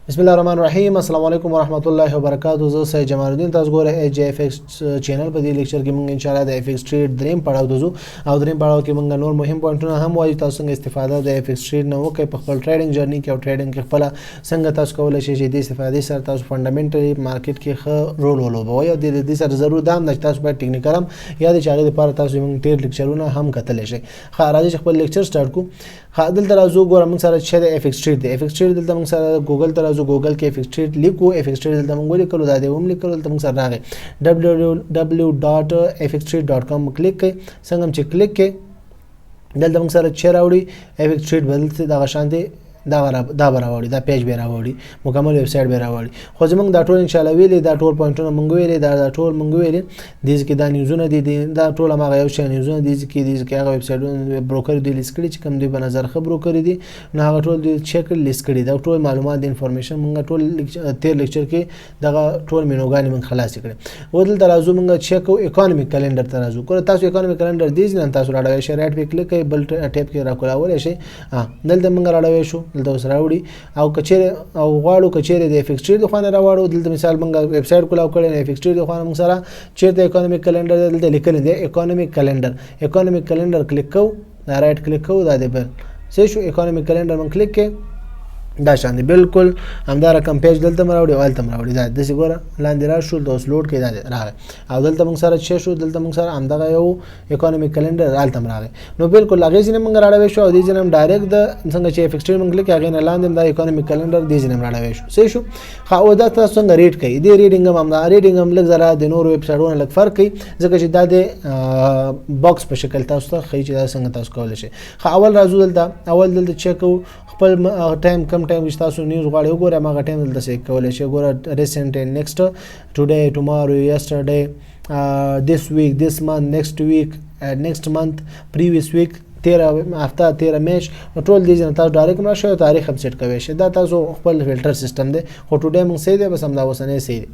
بسم الله الرحمن الرحیم. السلام علیکم ورحمت الله وبرکاتو. زه سید جمال الدین، تاسو ګورئ ای جی اف ایکس چینل. په دې لیکچر کې موږ ان شاء الله د اف ایکس ټریډ دریم پړاو ته ځو او دریم پړاو کې موږ نور مهم پوینټونه هم وایو، تاسو څنګه استفاده د اف ایکس ټریډ نه وکړئ په خپل ټریډینګ جرنی کې او ټریډینګ کې خپل څنګه تاسو کولی شئ چې د استفادې سره تاسو فنډامنټلی مارکیټ کې ښه رول ولوبوئ. او د دې سره ضرور دا هم ده چې تاسو باید ټیکنیکل هم یا د چې هغې لپاره تاسو موږ ډېر لیکچرونه هم کتلی شئ. ښه، راځئ چې خپل لیکچر سټارټ کړو. ښه، دلته راځو، ګوره موږ سره چې د اف ایکس ټریډ دی. اف ایکس ټریډ دلته موږ سره ګوګل ته راځو، ګوګل کې اف ایکس ټریډ لیکو. اف ایکس ټریډ دلته موږ ولیکلو، دا دی وم لیکلو. دلته موږ سره راغی www.fxtrade.com. کلیک کړئ. څنګه چې کلیک کړئ، دلته موږ سره چې راوړي اف ایکس ټریډ بدل دغه شان دی. دا دا به راوړي، دا پیج به راوړي، مکمل ویب سایټ به راوړي. خو زمونږ دا ټول ان شاء الله ویلي، دا ټول پوینټونه مونږ ویلي، دا ټول مونږ ویلي. دې کې دا نیوزونه دي، دا ټول هغه یو شی نیوزونه دي کې دي کې هغه ویب سایټونه بروکر دی لیست کړي چې کوم دوی په نظر ښه بروکر دي، نو هغه ټول دوی چک لیست کړي. دا ټول معلومات د انفارمیشن مونږ ټول تیر لیکچر کې دغه ټول مینوګانې مونږ خلاص کړي. و دلته راځو، مونږ چک کو اکونومیک کیلنډر ته راځو. کله تاسو اکونومیک کیلنډر دی نه تاسو راړوي شئ، رائټ په کلیک کوي، بل ټیپ کې راکولاول شئ. دلته مونږ راړوي شو، دلته اوس راوړي. او کچېره او غواړو کچېره د اف ایکس ټریډ د خوانه راوړو، دلته مثال مونږ ویب سایټ کولاو کړی، اف ایکس ټریډ د خوانه مونږ سره چیرته اکونومیک کیلنډر دلته لیکل دی، اکونومیک کیلنډر. اکونومیک کیلنډر کلیک کو، دا رائټ کلیک کو، دا دی بل څه شو، اکونومیک کیلنډر مونږ کلیک کې، دا شان دی بالکل همدا رقم پیج دلته مراوړي او هلته مراوړي. دا داسې ګوره لاندې را شو، دا اوس لوډ کې دا راغی. او دلته موږ سره چې شو، دلته موږ سره همدغه یو اکونومیک کیلنډر هلته راغی. نو بالکل هغې ځینې موږ راړوی شو او دې ځینې هم ډایرکټ د څنګه چې اف ایکس ټریډ موږ کلیک، هغې نه لاندې دا اکونومیک کیلنډر دې ځینې هم راړوی شو. صحیح شو. ښه، او دا تاسو څنګه ریډ کوي؟ دې ریډینګ هم همدا ریډینګ هم لږ ذره د نورو ویب سایټونو لږ فرق کوي، ځکه چې دا د باکس په شکل تاسو ته ښیي چې دا څنګه تاسو کولی شئ. ښه، اول راځو دلته، اول دلته چک کوو خپل ټایم، کم ټایم چې تاسو نیوز غواړئ وګورئ، هماغه ټایم دلته سیک کولی شئ. ګوره، ریسنټ اینډ نیکسټ، ټوډे، ټومارو، یسټرډے، this week، this month، next week، next month، previous week، 13 هفته، 13 میاشت. نو ټول دې ځای تاسو ډایرکټ راشئ او تاریخ هم سیټ کوی شئ. دا تاسو خپل فلټر سیستم دی، خو ټوډے موږ صحیح دی، بس همدا اوسنی صحیح دی.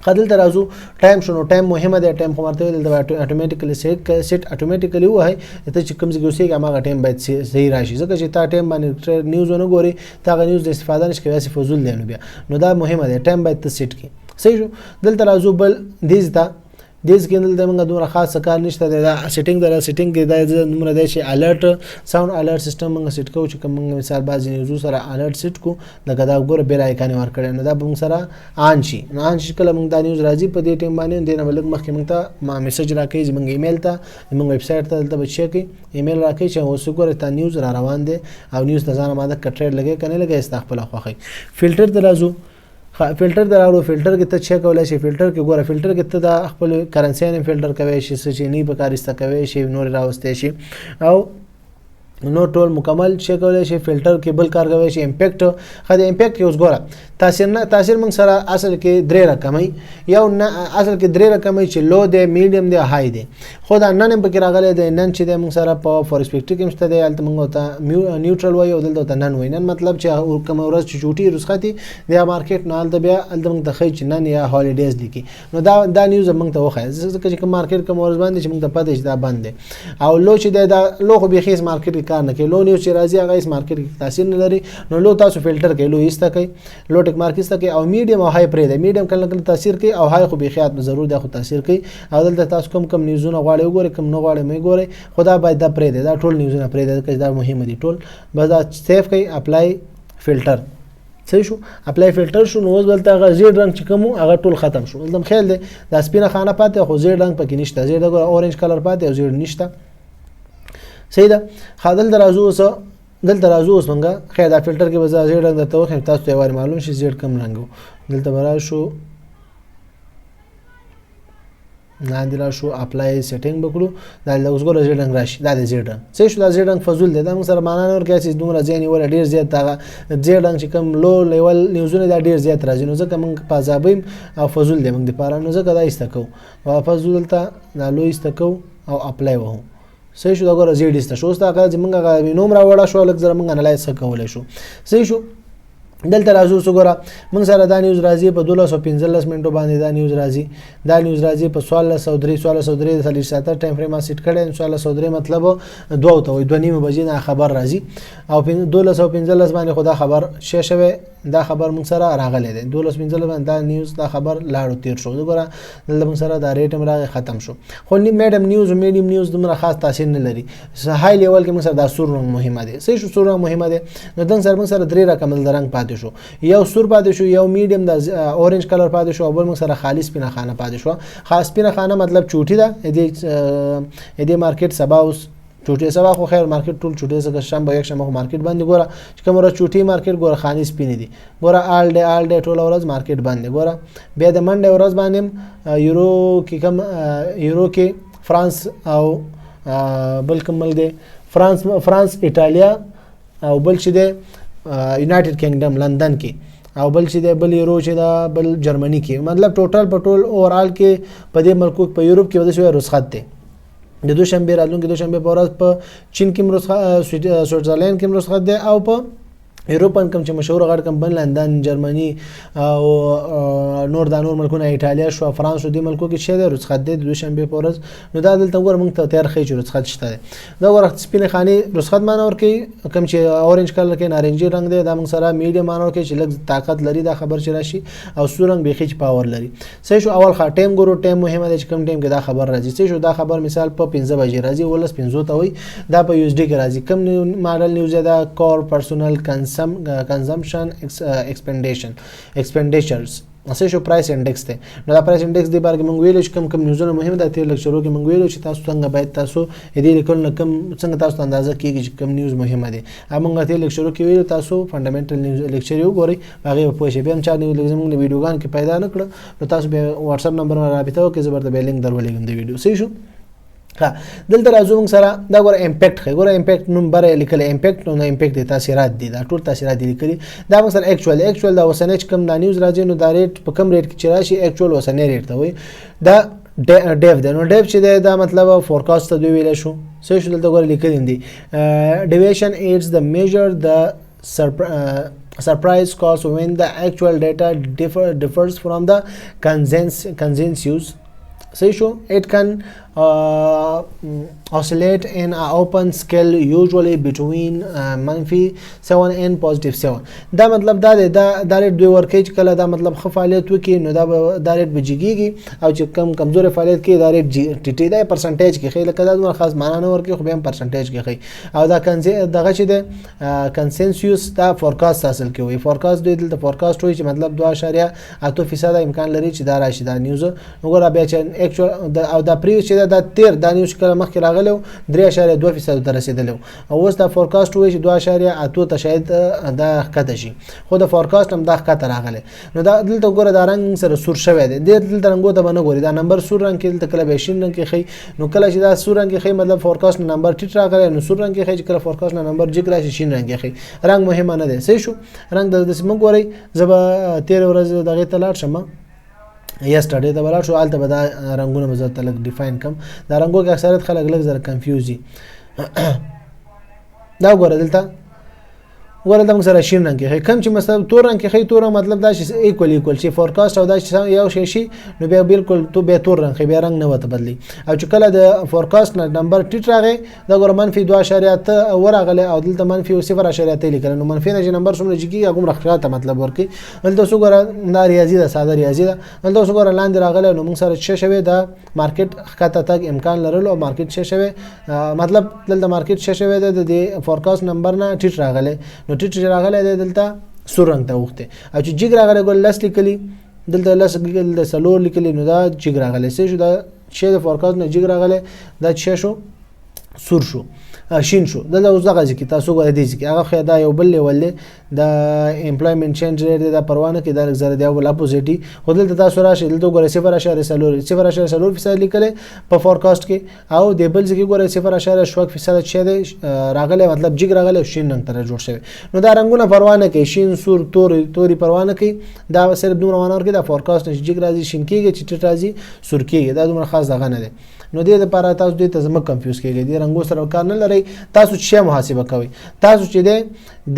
دلته راځو، ټایم شنو، ټایم مهمه دی. ټایم خو مرته دلته اتوماتیکلی سیټ اتوماتیکلی وای ته چې کوم ځای اوسېږي هغه ټایم باید صحیح راشي، ځکه چې تا ټایم باندې نیوز ونه ګوري، تا هغه نیوز د استفاده نشي کوي، فضول دی. نو بیا نو دا مهمه دی، ټایم باید ته سیټ کړي. صحیح شو. دلته راځو بل دیز ته. دیز کې دلته موږ دومره خاص کار نشته دی. دا سیټینګ دا سیټینګ کې دا دومره دی چې الرټ ساوند، الرټ سیستم موږ سیټ کوو چې کوم موږ مثال بعضې نیوزو سره الرټ سیټ کو، لکه دا ګوره بیل آیکان یې ورکړی، نو دا به موږ سره آن شي. نو آن شي، کله موږ دا نیوز راځي په دې ټایم باندې، دې نه به لږ مخکې موږ ته ما میسج راکوي، زموږ ایمیل ته، زموږ ویب سایټ ته. دلته به چک کوي، ایمیل راکوي چې اوس ګوره تا نیوز را روان دی. او نیوز ته ځان آماده که ټریډ لګې که نه لګې، ستا خپله خوښه. فلټر ته راځو. فلټر ته راوړو، فلټر کې ته چک کولای شي. فلټر کې ګوره، فلټر کې ته دا خپل کرنسي نه فلټر کوي شي، څه چې نه په کار ایسته کوي شي، نور راوستي شي او نور ټول مکمل چک کولای شي. فلټر کې بل کار کوي شي، امپیکټ. خو د امپیکټ کې اوس ګوره تاثیر نه تاثیر موږ سره اصل کې درې رقمي، یو نه اصل کې درې رقمي چې لو دی، میډیم دی، های دی. خو دا نن هم پکې راغلی دی. نن چې دی موږ سره په فورکس فیکټري کې شته دی، هلته موږ ته نیوټرل وایي او دلته ته نن وایي. نن مطلب چې کومه ورځ چې چوټي رخصتي دی مارکیټ، نو هلته بیا هلته موږ ته ښیي چې نن یا هالیډیز لیکي. نو دا نیوز موږ ته وښایي، ځکه چې کوم مارکیټ کوم ورځ باندې چې موږ ته پته چې دا بند دی. او لو چې دی، دا لو خو بیخي هېڅ مارکیټ کې کار نه کوي. لو نیوز چې راځي هغه هېڅ مارکیټ کې تاثیر نه لري. نو لو تاسو فلټر کوي، لو ایسته کوي، لو ټیک مارک ایسته کوي. او میډیم او های پرې دی. میډیم کله کله تاثیر کوي او های خو بیخي ضرور دی، خو تاثیر کوي. او دلته تاسو کوم کوم نیوزونه غواړئ وګورئ، کوم نه غواړئ مې ګورئ، خو دا باید دا پرې دی، دا ټول نیوزونه پرې دی، ځکه دا مهم دي ټول. بس دا سیف کوي، اپلای فلټر. صحیح شو، اپلای فلټر شو. نو اوس دلته هغه زیړ رنګ چې کوم هغه ټول ختم شو. دلته خیال دی دا سپینه خانه پاتې، خو زیړ رنګ پکې نشته. زیړ دغه اورنج کلر پاتې او زیړ نشته. صحیح ده. ښه، دلته راځو اوس، دلته راځو اوس مونږه. خیر، دا فلټر کې به زه زیړ رنګ درته وښیم، تاسو ته یو وارې معلوم شي زیړ کوم رنګ و. دلته به راشو، لاندې راشو، اپلای سیټینګ وکړو. دا اوس ګوره زیړ رنګ راشي، دا دی زیړ رنګ. صحیح شو. دا زیړ رنګ فضول دی، دا موږ سره معنا نه ورکوي چې دومره ځای نیولی ډېر زیات. هغه زیړ رنګ چې کوم لو لیول نیوزونه دا ډېر زیات راځي، نو ځکه موږ په عذابیم او فضول دی موږ دپاره، نو ځکه دا ایسته کوو. واپس ځو دلته، دا لو ایسته کوو او اپلای وهو. صحیح شو. دا ګوره زیړ ایسته شو. اوس دا هغه چې موږ هغه نوم راوړه شو، لږ زره موږ انالایز ښه کولی شو. صحیح شو. دلته راځو. څه ګوره، موږ سره دا نیوز راځي په 12:15 منټو باندې، دا نیوز راځي، دا نیوز راځي په 14:03. 14:03 د 4 ساعته time frame set کړی. 14:03 مطلب دوه ته وي، 2:30 بجې دا خبر راځي. او 12:15 باندې خو دا خبر شې شوی، دا خبر موږ سره راغلی دی. 12:15 باندې دا نیوز، دا خبر لاړو، تیر شو. وګوره، دلته موږ سره دا rate هم راغی، ختم شو. خو medium news، medium news دومره خاص تاثیر نه لري. high level کې موږ سره دا سور رنګ مهمه دی. صحیح شو؟ سور رنګ مهمه دی. نو دنګ سره موږ سره درې رقم د رنګ پاتې شو. یو سور پاتې شو، یو medium د orange color پاتې شو، او بل موږ سره خالص سپینه خانه پاتې شو. خاص سپینه خانه مطلب چوټي ده. دې market سبا اوس چوټي، سبا خو خیر market ټول چوټي څخه، شنبه، یک شنبه خو market باندې. ګوره چې کوم ورځ چوټي market، ګوره خاني سپینې دي. ګوره all day، all day ټول ورځ market باندې. ګوره بیا د Monday ورځ باندې یورو کې کم، یورو کې فرانس او بل کوم ملک دی؟ فرانس، ایتالیا او بل چې دی United Kingdom لندن کې، او بل چې دی بل یورو چې دا بل جرمني کې. مطلب total په ټول overall کې په دې ملکو، په یورپ کې ودې شوی رخصت دی. د دوشنبه، راتلونکي دوشنبه په ورځ په چین کې رخصت، سویټزرلند کې رخصت دی، او په یوروپن کوم چې مشهور غټ کمپني، لندن، جرمني او نور دا نور ملکونه، ایتالیا شو، فرانس شو، دې ملکو کې شه دی؟ رخصت دی د دوشنبه په ورځ. نو دا دلته وګوره، موږ ته تیار ښیي چې رخصت شته دی. دا وګوره، سپینې خانې رخصت معنا ورکوي. کوم چې orange color کې نارنجي رنګ دی، دا موږ سره medium معنا ورکوي چې لږ طاقت لري دا خبر چې راشي، او سور رنګ بیخي چې power لري. صحیح شو؟ اول ښه time ګورو. time مهمه دی چې کوم time کې دا خبر راځي. صحیح شو؟ دا خبر مثال په 5 بجې راځي، 5:19 ته وایي. دا په USD کې راځي. کوم ماډل نیوز؟ دا core personal consumption expenditures. څه شو؟ price index دی. نو دا price index دی بار کې مونږ ویل چې کوم کوم نیوزونه مهم ده. تیر لیکچرو کې مونږ ویل چې تاسو څنګه باید تاسو دې لیکل نه کوم، څنګه تاسو ته اندازه کیږي چې کوم نیوز مهمه دی. مونږ تیر لیکچرو کې ویل، تاسو fundamental news lecture یو ګورئ، هغه په پوه شئ. بیا هم چا نیوز زمونږ ویډیوګان کې پیدا نه کړ، نو تاسو به WhatsApp number رابطه وکړئ، زه ورته به لینک درولېږم د ویډیو. صحیح شو؟ ها، دلته راځو. موږ سره دا ګوره impact ښه، ګوره impact نوم بره لیکل، impact. نو impact دی، تاثیرات دي، دا ټول تاثیرات دي لیکلي. دا موږ سره actual، actual دا اوسنی چې کوم دا نیوز راځي، نو دا rate په کوم rate کې چې راشي، actual اوسنی rate ته وایي. دا dev دی. نو dev چې دی، دا مطلب forecast ته دوی ویلی شو. صحیح شو؟ دلته ګوره لیکلي دي، deviation is the measure the surprise cause when the actual data differs from the consensus. صحیح شو؟ It can oscillate in an open scale, usually between منفي 7 and positive 7. دا مطلب دا دی، دا rate دوی ورکوي چې کله دا مطلب ښه فعالیت وکړي، نو دا به دا rate به جګېږي، او چې کم کمزوري فعالیت کوي، دا rate ټیټي دی. percentage کې ښیي، لکه دا دومره خاص معنا نه ورکوي، خو بیا هم percentage کې ښیي. او دا دغه چې دی consensus، دا forecast اصل کې وایي. forecast دوی دلته forecast وایي چې مطلب 2.8% امکان لري چې دا راشي دا نیوز. نو ګوره بیا چې actual او دا previous چې دا تیر دا نیوز کله مخکې راغلی و، 3.2% ته رسېدلی و، او اوس دا forecast وایي چې 2.8 ته شاید دا ښکته شي، خو د forecast هم دا ښکته راغلی. نو دا دلته وګوره، دا رنګ سره سور شوی دی. دې دلته رنګو ته به نه ګوري. دا نمبر سور رنګ کې، دلته کله به شین رنګ کې ښیي. نو کله چې دا سور رنګ کې ښیي، مطلب forecast number ټیټ راغلی، نو سور رنګ کې ښیي. چې کله forecast number جګ راشي، شین رنګ کې ښیي. رنګ مهمه نه دی. صحیح شو؟ رنګ د داسې مه ګورئ. زه به تېره ورځ دغې ته لاړ شم، yesterday ته به لاړ شو، هلته به دا رنګونه به زه درته لږ define کړم. دا رنګو کې اکثریت خلک لږ زره confuse دي. دا وګوره، دلته وګوره، دا موږ سره شین رنګ کې ښیي. کوم چې مثلا تور رنګ کې ښیي، تور رنګ مطلب دا چې equal، equal چې forecast او دا چې یو شی شي، نو بیا بالکل تو بیا تور رنګ ښیي، بیا رنګ نه ورته بدلي. او چې کله د forecast نه نمبر ټیټ راغی، دا ګوره منفي 2.8 ورغلی، او دلته منفي 0.8 لیکل. نو منفي نه چې نمبر څومره جګېږي، هغومره ښکته مطلب ورکوي. دلته اوس وګوره، دا ریاضي ده، ساده ریاضي ده. دلته اوس وګوره، لاندې راغلی، نو موږ سره څه شوی؟ دا market ښکته تګ امکان لرلو، او market څه شوی؟ مطلب دلته market څه شوی دی؟ د دې forecast number نه ټیټ راغلی، نو ټیټ چې راغلی دی، دلته سور رنګ ته اوښتی. او چې جګ راغلی، ګور لس لیکلي دلته، لس، دلته څلور لیکلي، نو دا جګ راغلی. څه شو؟ دا چې د forecast نه جګ راغلی، دا څه شو؟ سور شو، شین شو. دلته اوس دغه ځای کې تاسو ګورئ، دې ځای کې هغه خو دا یو بل level دی، دا employment change rate دی. دا پروا نه کوي، دا لږ زره دی بل opposite دی. خو دلته تاسو راشئ، دلته وګورئ، 0.4، 0.4% لیکلی په forecast کې، او د بل ځای کې ګورئ، 0.6% چې دی راغلی، مطلب جګ راغلی او شین رنګ ته جوړ شوی. نو دا رنګونه پروا نه کوي، شین، سور، تور، توري پروا نه کوي. دا صرف دومره معنا ورکوي، دا forecast نه چې جګ راځي شین کېږي، چې ټیټ راځي سور کېږي. دا دومره خاص دغه نه دی. نو دې لپاره تاسو دې ته مه confuse کېږئ، دې رنګو سره کار نه لرئ. تاسو چې محاسبه کوئ، تاسو چې دی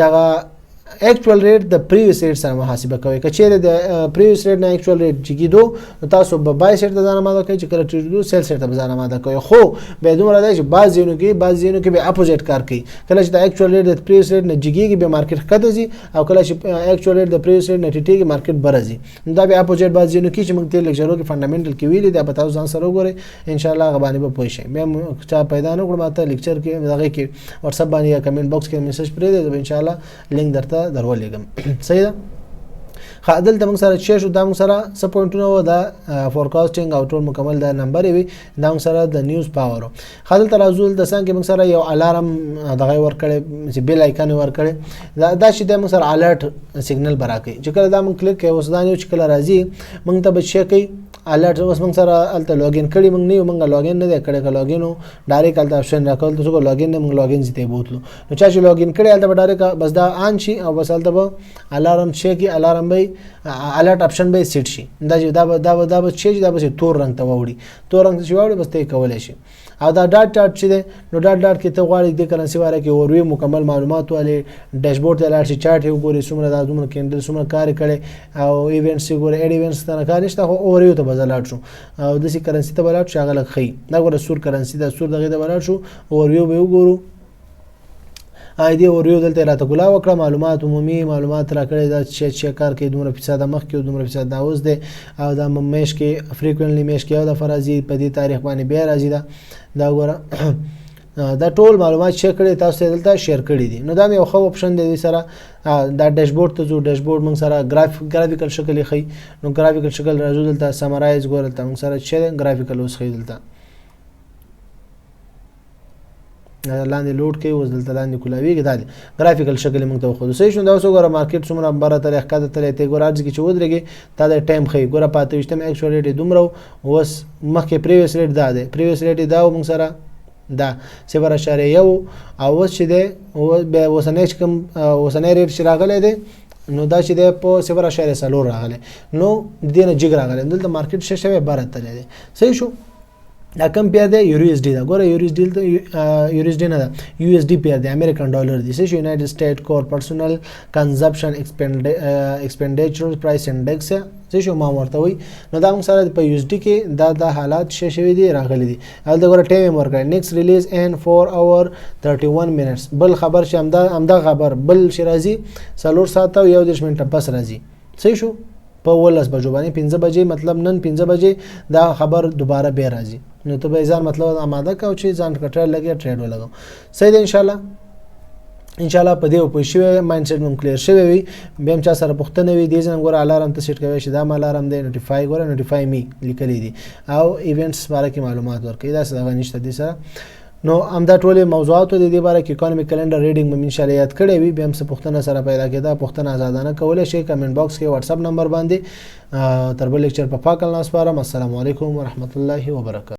دغه اکچوال ریټ د پریویس ریټ سره محاسبه کوي. که چیرې د پریویس ریټ نه اکچوال ریټ جګیدو، نو تاسو به بای سیټ ته ځان آماده کوئ، چې کله ټیټېدو سیل سیټ ته به ځان آماده کوئ. خو بیا دومره دی چې بعض ځایونو کې بیا اپوزیټ کار کوي. کله چې د اکچوال ریټ د پریویس ریټ نه جګیږي، بیا مارکیټ ښکته ځي، او کله چې اکچوال ریټ د پریویس ریټ نه ټیټیږي، مارکیټ بره ځي. نو دا بیا اپوزیټ بعض ځایونو کې چې موږ تېر لیکچرو کې فنډامنټل کې ویلي، دا به تاسو ځان سره وګورئ، ان شاء الله هغه باندې به پوه شئ. بیا چا پیدا نه کړو ماته لیکچر کې، دغه کې واتساپ باندې یا کمنټ باکس کې میسج پرېږدئ، زه به ان شاء الله لینک درته درولېږم. صحیح ده. ښه، دلته موږ سره چې شو، دا موږ سره څه پوینټونه و؟ دا فورکاسټینګ او ټول مکمل دا نمبر وي. دا موږ سره د نیوز پاور. ښه، دلته راځو. دلته څنګه موږ سره یو الارم دغه ور کړی چې بیل آیکن ور کړی. دا چې د موږ سره الرټ سیګنل برا کوي، چې کله دا موږ کلیک کوي، اوس دا نیو چې کله راځي موږ ته به چې کوي الرټ. اوس موږ سره هلته لاګین کړی موږ نه یو، موږ لاګین نه دی کړی. که لاګین و، ډایرکټ هلته اپشن راکول. ته لاګین نه، موږ لاګین ځای بوتلو. نو چا چې لاګین کړی، هلته به ډایرکټ بس دا آن شي او بس هلته به الارم شي کی، الارم به الرټ اپشن به سیټ شي. دا چې دا به چې دا به تور رنگ ته واوړي، تور رنگ چې واوړي، بس ته کولای شي. او دا ډاټ ډاټ چې دی، نو ډاټ ډاټ کې ته غواړې د کرنسي باره کې اوروي مکمل معلومات والے ډیشبورډ ته لاړ شي، چارټ یې وګوري، څومره دا دومره کینډل څومره کار کړي او ایونټس یې ګوري. اډ ایونټس ته نه کار نشته، خو اوریو ته به لاړ شو او داسې کرنسي ته به لاړ شو، هغه لږ ښیي. دا ګوره سور کرنسي ده، سور دغې ته به لاړ شو، اوریو به وګورو. آی دی اوریو دلته راته ګلا وکړه، معلومات، عمومي معلومات راکړي. دا چې کار کوي، دومره فیصد مخکې او دومره فیصد دا اوس دی، او دا میش کې فریکوینټلی میش کې او د فرضي په دې تاریخ باندې بیا راځي. دا وګوره، دا ټول معلومات شیر کړي، تاسو ته دلته شیر کړي دي. نو دا یو ښه اپشن دی. سره دا ډیشبورډ ته ځو. ډیشبورډ موږ سره ګرافیکل شکل ښیي. نو ګرافیکل شکل راځو دلته، سمرایز ګور، دلته موږ سره چې ګرافیکل اوس ښیي. دلته لاندې لوډ کوي، اوس دلته لاندې کولاویږي. دا دی ګرافیکل شکل موږ ته وښودو. صحیح شو. دا اوس وګوره، مارکیټ څومره بره تللی، ښکته تللی. ته ګوره، هر ځای کې چې ودرېږي، تا د ټایم ښیي. ګوره، په 28 اکچوال ریټ یې دومره، اوس مخکې پریویس ریټ دا دی، پریویس ریټ یې دا و، موږ سره دا 0.1 او اوس چې دی، بیا اوسنی چې کوم اوسنی ریټ چې راغلی دی، نو دا چې دی په 0.4 راغلی، نو دې نه جګ راغلی. دلته مارکیټ ښه شوی، بره تللی دی. صحیح شو. دا کم پیر دی؟ یورو اس ډي دا ګوره، یورو اس ډي، یورو اس ډي نه ده، یو اس ډي پیر دی، امریکن ډالر دی. څه شو؟ یونایټډ سټیټ کور پرسونل کنزپشن ایکسپندیچر پرایس انډیکس څه شو ما ورته وي. نو دا موږ سره په یو اس ډي کې دا حالات ښه شوي دي، راغلي دي. هلته ګوره، ټایم یې ورکړی، نیکسټ ریلیز ان 4 اور 31 منټس. بل خبر چې همدا خبر بل چې راځي، 4 ساعته او 31 منټه پس راځي. صحیح شو. په 11 بجو باندې، 5 بجې، مطلب نن 5 بجې دا خبر دوباره بیا راځي. نو ته به ځان مطلب آماده کاو چې ځان ټریډ لګي، ټریډ ولګو. صحیح دی. ان شاء الله په دې پوه شوی، مایند سیټ مم کلیر شوی وي. بیا هم چا سره پوښتنه وي، دې ځای ګوره، الارم ته سیټ کوي چې دا ما الارم دی. نوټیفای ګوره، نوټیفای می لیکلي دي او ایونټس باره کې معلومات ورکوي. دا څه دغه نشته دې سره. نو همدا ټولې موضوعاتو د دې باره کې اکانومیک کلندر ریډینګ مې ان شاء الله یاد کړی وي. بیا هم څه پوښتنه سره پیدا کېده، پوښتنه آزادانه کولی شئ کمنټ باکس کې، واتساپ نمبر باندې. تر بل لیکچر په پاک الله سپارم. السلام علیکم ورحمت الله وبرکاته.